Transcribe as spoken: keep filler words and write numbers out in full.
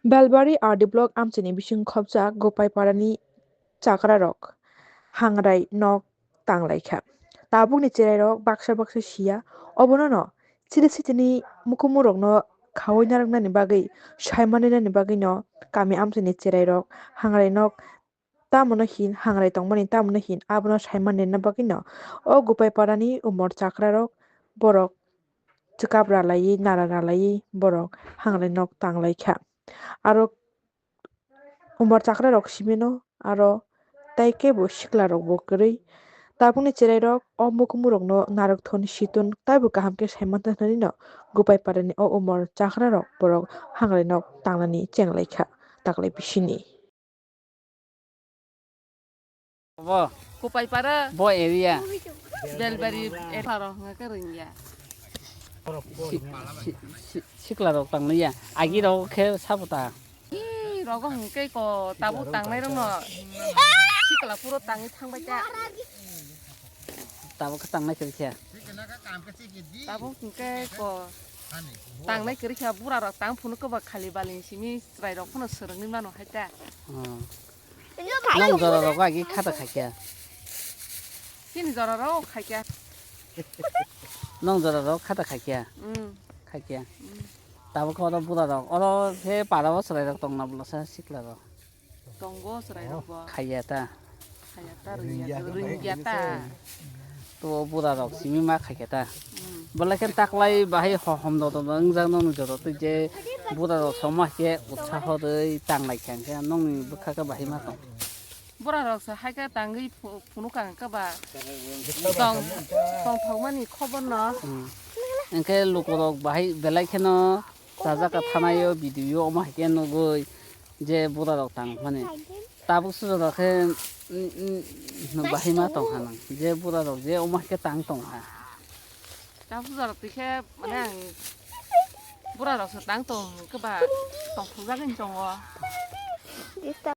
Belbari R D block amchaini bising khopjak Gopaiparani chakrarok hangrai nok tanglaikha. Tabukni cherairok baksa baksa siya, obono no chiri sitini mukumurokno khaui narwknani bagwi, saimannani bagwino kami amchaini cherairok hangrai nok tamono hin hangrai tongmani, tamono hin abono saimannani bagwino o Gopaiparani umor chakrarok borok chwkap ralaiwi, nara ralaiwi borok hangrai nok tanglaikha. Aro umor chakrarok simino aro tei kebo siklarokbo kwrwi. Tabukni cherairok o mukumurokno narwkthon siton taibo kaham khe saimantha hwnwi no Gopaiparani o umor chakrarok borok hangrai nok tangnani chenglaikha taklai bisini. Bo, Kupaipara, bo area. Belbari area. Paro hwnga khe rwngya. Si-, si-, si-, sikla rok tang ya. Agi rok khe sabo ta. Ih, rogo hwnkhe ko tabuk tangnai rokno. Sikla puro tangwi thangbai ta. Tabuk khe tangnai khe khe. Tabuk hwnkhe ko tangnai kwrwi kha, bura rok tang phunuk kwba khali balini simi chwrai rok phano swrwngwi mano hai ta. Hmm. Nong jora rok agi khata khaikya. Chini jora rok khaikya. Nong jora rok khata khaikya. Hmm. Khaikya. Hmm. Tabuk oro bura rok. Oro khe para o chwrai rok tong na bwlasa sikla rok. Tongo chwrai rok bo. Khaiya ta. Khaiya ta, rwngya, rwngya ta. To bura rok simi ma khaikhe ta. Hmm. Bolai khe taklai bahai ho-, hom do do wngjak nokni joto twi je bura rok soma khe utsaho rwi tanglai kha hwnkhe nokni bwkha khe bahai ma tong. Bura rok se hai khe tangwi phu-, phunuk ang khe ba tong, tongthokmani khobor no. Hmm. Hwnkhe lukurok bahai belai kheno chajak kha thanai o video omo hai khe nugwi. Je bura rok tang mani. Tabuk sujak rok khe, mm, mm, no bahai ma tong kha nang. Je bura rok je omo hai khe tang tong kha. Tabuk sujak rok twi khe mane ang bura rok se tang tong khe ba tong thok jagwi tongo.